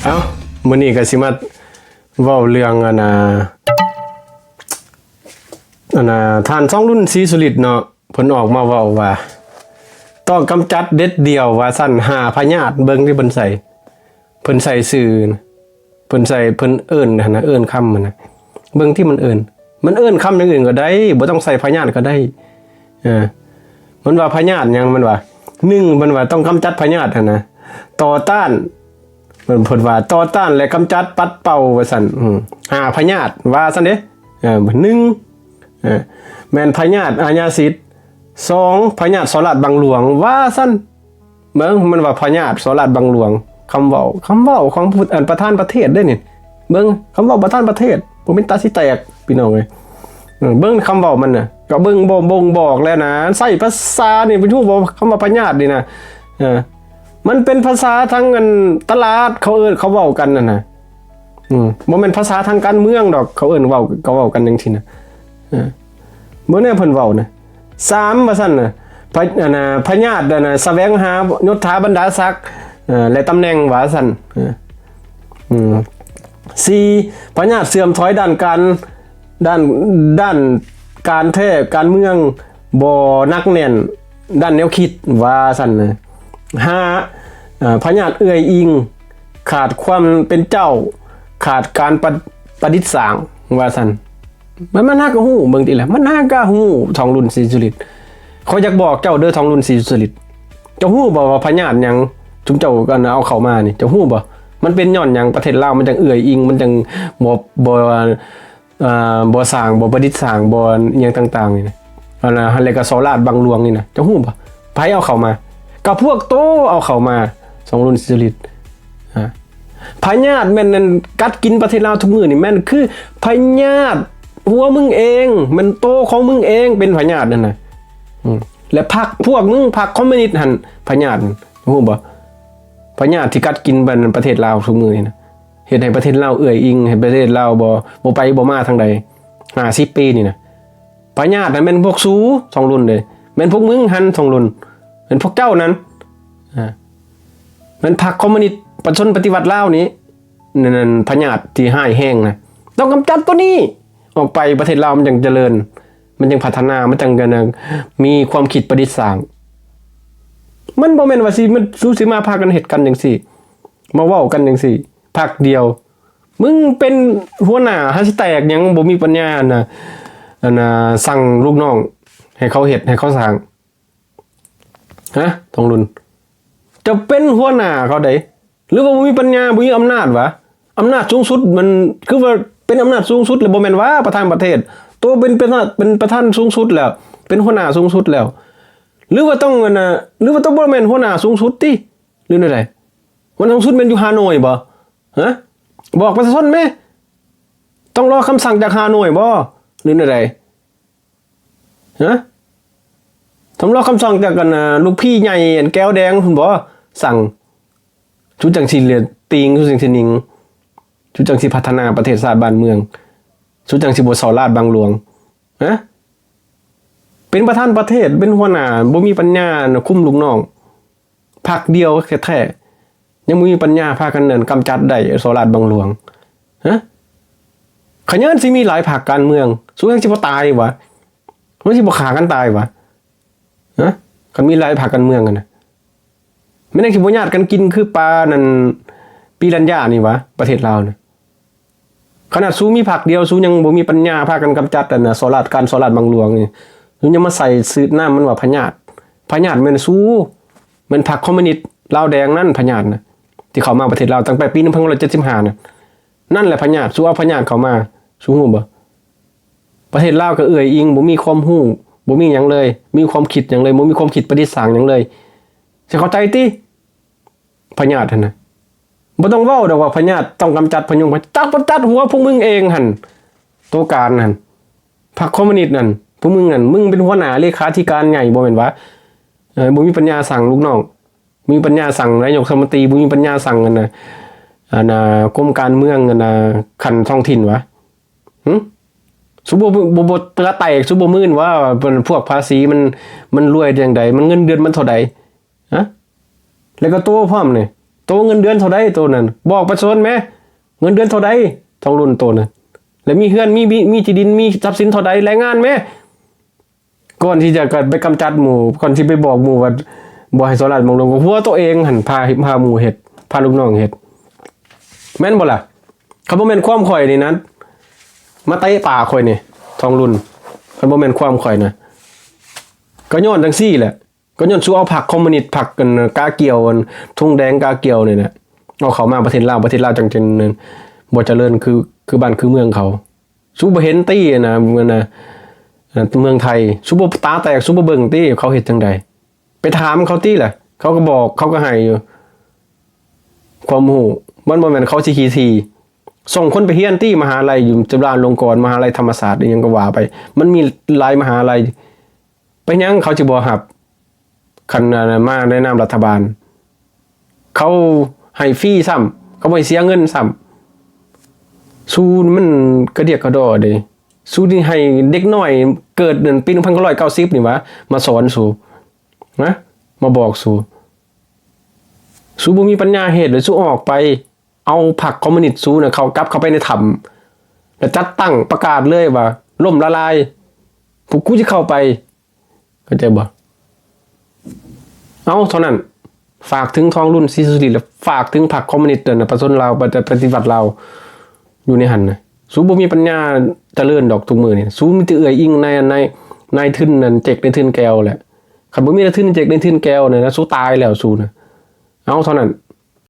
ເອົ້າ ມື້ນີ້ກໍຊິມາເວົ້າເລື່ອງ ອັນນ່າ ອັນນ່າ ທ່ານ ທອງລຸນ ສີສຸລິດ ເນາະ ເພິ່ນອອກມາເວົ້າວ່າ ຕ້ອງກຳຈັດເດັດດ່ຽວວ່າຊັ້ນ ຫ້າພະຍາດ. ເບິ່ງທີ່ເພິ່ນໃສ່ ເພິ່ນໃສ່ຊື່ ເພິ່ນໃສ່ ເພິ່ນເອີ້ນຫັ້ນນະ ເອີ້ນຄຳຫັ້ນນະ ເບິ່ງທີ່ມັນເອີ້ນ ມັນເອີ້ນຄຳຢ່າງອື່ນກໍໄດ້ ບໍ່ຕ້ອງໃສ່ພະຍາດກໍໄດ້. ເອີ ມັນວ່າພະຍາດຫຍັງ ມັນວ່າ ໜຶ່ງ ມັນວ່າຕ້ອງກຳຈັດພະຍາດຫັ້ນນະ ຕໍ່ຕ້ານ ເພິ່ນວ່າຕໍ່ຕ້ານ ແລະ ກຳຈັດປັດເປົ່າວ່າຊັ້ນ ອືມ ຫ້າພະຍາດວ່າຊັ້ນເດ້. ເອີ ໜຶ່ງ ເອີ ແມ່ນພະຍາດອາຍາສິດ, ສອງ ພະຍາດສໍ້ລາດບັງຫຼວງວ່າຊັ້ນ. ເບິ່ງ ມັນວ່າພະຍາດສໍ້ລາດບັງຫຼວງ ຄຳເວົ້າ ຄຳເວົ້າຂອງຜູ້ ອັນ ປະທານປະເທດເດ້ນີ້. ເບິ່ງ ຄຳເວົ້າປະທານປະເທດ ບໍ່ແມ່ນຕາຊິແຕກ ພີ່ນ້ອງເອີຍ. ເອີ ເບິ່ງຄຳເວົ້າມັນນະ ກໍເບິ່ງບໍ່ບົ່ງບອກແລ້ວນະ ໃຊ້ພາສານີ້ ຮູ້ບໍ່ ຄຳວ່າພະຍາດນີ້ນະ. ເອີ ມັນເປັນພາສາທາງ ອັນ ຕະຫຼາດ ເຂົາເອີ້ນ ເຂົາເວົ້າກັນນັ້ນນະ. ອືມ ບໍ່ແມ່ນພາສາທາງການເມືອງດອກ ເຂົາເອີ້ນເວົ້າ ເຂົາເວົ້າກັນຈັ່ງຊີ້ນະ. ເອີ ເບິ່ງແນວເພິ່ນເວົ້ານະ. ສາມ ວ່າຊັ້ນນະ ພະ ອັນນະ ພະຍາດ ອັນນະ ສະແຫວງຫາຍົດຖາບັນດາສັກ ເອີ ແລະ ຕຳແໜ່ງວ່າຊັ້ນ. ເອີ ອືມ ສີ່ ພະຍາດເສື່ອມຖອຍດ້ານການ ດ້ານ ດ້ານການແທ້ການເມືອງ ບໍ່ໜັກແໜ້ນດ້ານແນວຄິດວ່າຊັ້ນນະ. ຫ້າ ເອີ ພະຍາດເອື້ອຍອີງ ຂາດຄວາມເປັນເຈົ້າ ຂາດການປະ ປະດິດສ້າງວ່າຊັ້ນ. ມັນ ມັນຫາກະຮູ້ ເບິ່ງຕິລະ ມັນຫາກະຮູ້ ທອງລຸນ ສີສຸລິດ. ຂ້ອຍຢາກບອກເຈົ້າເດີ ທອງລຸນ ສີສຸລິດ ເຈົ້າຮູ້ບໍ່ວ່າພະຍາດຫຍັງ ຊຸມເຈົ້າ ອັນ ເອົາເຂົ້າມານີ້ ເຈົ້າຮູ້ບໍ່ ມັນເປັນຍ້ອນຫຍັງປະເທດລາວມັນຈັ່ງເອື້ອຍອີງ ມັນຈັ່ງບໍ່ ບໍ່ ເອີ ບໍ່ສ້າງ ບໍ່ປະດິດສ້າງ ບໍ່ຫຍັງຕ່າງໆນີ້ນະ. ອັນນະ ແລ້ວກໍສໍ້ລາດບັງຫຼວງນີ້ນະ ເຈົ້າຮູ້ບໍ່ ໃຜເອົາເຂົ້າມາ? ກໍພວກໂຕເອົາເຂົ້າມາ ທອງລຸນ ສີສຸລິດ. ອາ ພະຍາດແມ່ນ ອັນ ກັດກິນປະເທດລາວທຸກມື້ນີ້ ແມ່ນຄືພະຍາດຫົວມຶງເອງ ແມ່ນໂຕຂອງມຶງເອງເປັນພະຍາດນັ້ນນະ. ອືມ ແລະ ພັກພວກມຶງ ພັກຄອມມູນິດຫັ້ນ ພະຍາດ ຮູ້ບໍ່? ພະຍາດທີ່ກັດກິນປະ ປະເທດລາວທຸກມື້ນີ້ນະ ເຮັດໃຫ້ປະເທດລາວເອື້ອຍອີງ ໃຫ້ປະເທດລາວບໍ່ ບໍ່ໄປບໍ່ມາທາງໃດ ຫ້າສິບປີນີ້ນະ. ພະຍາດຫັ້ນແມ່ນພວກສູ ທອງລຸນເດ້ ແມ່ນພວກມຶງຫັ້ນ ທອງລຸນ ແມ່ນພວກເຈົ້ານັ້ນ. ອາ ແມ່ນພັກຄອມມູນິດປະຊາຊົນປະຕິວັດລາວນີ້ ນັ້ນ ພະຍາດທີ່ຮ້າຍແຮງນະ ຕ້ອງກຳຈັດໂຕນີ້ອອກໄປ ປະເທດລາວມັນຈັ່ງຈະເລີນ ມັນຈັ່ງພັດທະນາ ມັນຈັ່ງ ອັນນະ ມີຄວາມຄິດປະດິດສ້າງ. ມັນບໍ່ແມ່ນວ່າຊິ ມັນ ສູຊິມາພາກັນເຮັດກັນຈັ່ງຊີ້ ມາເວົ້າກັນຈັ່ງຊີ້ ພັກດຽວ ມຶງເປັນຫົວໜ້າ ຫາຊິແຕກຫຍັງ ບໍ່ມີປັນຍາ ອັນນະ ອັນນະ ສັ່ງລູກນ້ອງໃຫ້ເຂົາເຮັດ ໃຫ້ເຂົາສ້າງ ຮະ ທອງລຸນ ເຈົ້າເປັນຫົວໜ້າເຂົາໃດ ຫຼືວ່າບໍ່ມີປັນຍາ ບໍ່ມີອຳນາດຫວາ? ອຳນາດສູງສຸດມັນຄືວ່າເປັນອຳນາດສູງສຸດແລ້ວ ບໍ່ແມ່ນຫວາ? ປະທານປະເທດ ໂຕເປັນ ເປັນ ເປັນປະທານສູງສຸດແລ້ວ ເປັນຫົວໜ້າສູງສຸດແລ້ວ ຫຼືວ່າຕ້ອງ ອັນນະ ຫຼືວ່າຕ້ອງບໍ່ແມ່ນຫົວໜ້າສູງສຸດຕິ ຫຼືແນວໃດ? ຫົວໜ້າສູງສຸດແມ່ນຢູ່ຮ່າໂນ້ຍບໍ່? ຮະ ບອກປະຊາຊົນແມ້ ຕ້ອງລໍຄຳສັ່ງຈາກຮ່າໂນ້ຍບໍ່ ຫຼືແນວໃດ? ຮະ ຕ້ອງລໍຄຳສັ່ງຈາກ ອັນນະ ລູກພີ່ໃຫຍ່ ອັນ ແກ້ວແດງພຸ້ນບໍ່ ສັ່ງ ສູຈັ່ງຊິເລດຕີງ ສູຈັ່ງຊິໜິງ ສູຈັ່ງຊິພັດທະນາປະເທດຊາດບ້ານເມືອງ ສູຈັ່ງຊິບໍ່ສໍ້ລາດບັງຫຼວງ ຮະ ເປັນປະທານປະເທດ ເປັນຫົວໜ້າ ບໍ່ມີປັນຍາຄຸມລູກນ້ອງ ພັກດຽວແທ້ໆ ຍັງບໍ່ມີປັນຍາພາກັນ ອັນ ກຳຈັດໄດ້ ສໍ້ລາດບັງຫຼວງ ຮະ ຂະຫຍັງຊິມີຫຼາຍພັກການເມືອງ ສູຍັງຊິບໍ່ຕາຍຫວາ? ມັນຊິບໍ່ຂ້າກັນຕາຍຫວາ? ຮະ ຄັນມີຫຼາຍພັກການເມືອງຫັ້ນນະ ແມ່ນຍັງຊິບໍ່ຍາດກັນກິນຄືປານັ້ນ ປີລັນຍານີ້ຫວາ? ປະເທດລາວນະ ຂະໜາດສູມີພັກດຽວ ສູຍັງບໍ່ມີປັນຍາພາກັນກຳຈັດ ອັນນະ ສໍ້ລາດ ການສໍ້ລາດບັງຫຼວງນີ້ ສູຍັງມາໃສ່ຊື່ນາມມັນວ່າພະຍາດ. ພະຍາດແມ່ນສູ ແມ່ນພັກຄອມມູນິດລາວແດງນັ້ນ ພະຍາດນະ ທີ່ເຂົ້າມາປະເທດລາວຕັ້ງແຕ່ປີໜຶ່ງພັນເກົ້າຮ້ອຍເຈັດສິບຫ້ານະ ນັ້ນແຫຼະພະຍາດ. ສູເອົາພະຍາດເຂົ້າມາ ສູຮູ້ບໍ່? ປະເທດລາວກໍເອື້ອຍອີງ ບໍ່ມີຄວາມຮູ້ ບໍ່ມີຫຍັງເລີຍ ມີຄວາມຄິດຫຍັງເລີຍ ບໍ່ມີຄວາມຄິດປະດິດສ້າງຫຍັງເລີຍ ຊິເຂົ້າໃຈຕິ? ພະຍາດຫັ້ນນະ ບໍ່ຕ້ອງເວົ້າດອກວ່າພະຍາດຕ້ອງກຳຈັດພະຍຸງ ຈັກບໍ່ຕັດຫົວພວກມຶງເອງຫັ້ນ ໂຕການຫັ້ນ ພັກຄອມມູນິດນັ້ນ ພວກມຶງນັ້ນ ມຶງເປັນຫົວໜ້າເລຂາທິການໃຫຍ່ ບໍ່ແມ່ນຫວາ? ເອີ ບໍ່ມີປັນຍາສັ່ງລູກນ້ອງ ບໍ່ມີປັນຍາສັ່ງນາຍົກລັດຖະມົນຕີ ບໍ່ມີປັນຍາສັ່ງ ອັນນະ ອັນນະ ກົມການເມືອງ ອັນນະ ຂັ້ນທ້ອງຖິ່ນຫວາ? ຫຶ ສູບໍ່ ບໍ່ ບໍ່ເຫຼືອແຕກ ສູບໍ່ມື່ນຫວາ ວ່າເປັນພວກພາສີມັນ ມັນລວຍຈັ່ງໃດ ມັນເງິນເດືອນມັນເທົ່າໃດ? ຮະ ແລ້ວກໍໂຕພ້ອມນີ້ ໂຕເງິນເດືອນເທົ່າໃດໂຕນັ້ນ ບອກປະຊາຊົນແມ້ ເງິນເດືອນເທົ່າໃດ ທອງລຸນໂຕນັ້ນ ແລະມີເຮືອນ ມີ ມີ ມີທີ່ດິນ ມີຊັບສິນເທົ່າໃດ ລາຍງານແມ້. ກ່ອນທີ່ຈະໄປກຳຈັດໝູ່ ກ່ອນທີ່ໄປບອກໝູ່ວ່າບໍ່ໃຫ້ສໍ້ລາດບັງຫຼວງ ກໍຫົວໂຕເອງຫັ້ນ ພາ ພາໝູ່ເຮັດ ພາລູກນ້ອງເຮັດ ແມ່ນບໍ່ລະ? ຄັນບໍ່ແມ່ນຄວາມຂ້ອຍນີ້ນະ ມາເຕະປາກຂ້ອຍນີ້ ທອງລຸນ ຄັນບໍ່ແມ່ນຄວາມຂ້ອຍນະ ກໍຍ້ອນຈັ່ງຊີ້ແຫຼະ ກໍຍ້ອນສູເອົາພັກຄອມມູນິດ ພັກອັນກາກຽວ ອັນທຸງແດງກາກຽວນີ້ນະ ເອົາເຂົ້າມາປະເທດລາວ ປະເທດລາວຈັ່ງຈະບໍ່ຈະເລີນຄື ຄືບ້ານຄືເມືອງເຂົາ. ສູບໍ່ເຫັນຕິ ອັນນະ ອັນນະ ເມືອງໄທ ສູບໍ່ຕາແຕກ ສູບໍ່ເບິ່ງຕິ ເຂົາເຮັດຈັ່ງໃດ? ໄປຖາມເຂົາຕິລະ ເຂົາກໍບອກ ເຂົາກໍໃຫ້ຢູ່ ຄວາມຮູ້ ມັນບໍ່ແມ່ນເຂົາຊິຂີ້ຖີ່ ສົ່ງຄົນໄປຮຽນຕິ ມະຫາໄລຢູ່ຈຸລາລົງກອນ ມະຫາໄລທຳມະສາດ ອີ່ຫຍັງກໍວ່າໄປ ມັນມີຫຼາຍມະຫາໄລ ເປັນຫຍັງເຂົາຊິບໍ່ຮັບ? ຄັນ ອັນ ມາໃນນາມລັດຖະບານ ເຂົາໃຫ້ຟຣີຊ້ຳ ເຂົາບໍ່ໃຫ້ເສຍເງິນຊ້ຳ. ສູມັນກະດຽກກະດໍ້ເດ້ ສູນີ້ໃຫ້ເດັກນ້ອຍເກີດນັ້ນປີໜຶ່ງພັນເກົ້າຮ້ອຍເກົ້າສິບນີ້ຫວາ ມາສອນສູນະ ມາບອກສູ ສູບໍ່ມີປັນຍາເຮັດເລີຍ ສູອອກໄປ ເອົາພັກຄອມມູນິດສູນະ ເຂົ້າ ກັບເຂົ້າໄປໃນຖ້ຳ ແລ້ວຈັດຕັ້ງປະກາດເລີຍວ່າລົ້ມລະລາຍ ພວກກູຈະເຂົ້າໄປ ເຂົ້າໃຈບໍ່? ເອົາເທົ່ານັ້ນ ຝາກເຖິງທອງລຸນ ສີສຸລິດ ແລະ ຝາກເຖິງພັກຄອມມູນິດ ປະຊາຊົນລາວ ປະ ປະຕິວັດລາວ ຢູ່ໃນຫັ້ນນະ ສູບໍ່ມີປັນຍາຈະເລີນດອກທຸກມື້ນີ້ ສູມີແຕ່ເອື້ອຍອີງນາຍ ນາຍ ນາຍທຶນນັ້ນ ເຈັກນາຍທຶນແກ້ວແຫຼະ ຄັນບໍ່ມີນາຍທຶນເຈັກນາຍທຶນແກ້ວນະ ສູຕາຍແລ້ວສູນະ ເອົາເທົ່ານັ້ນ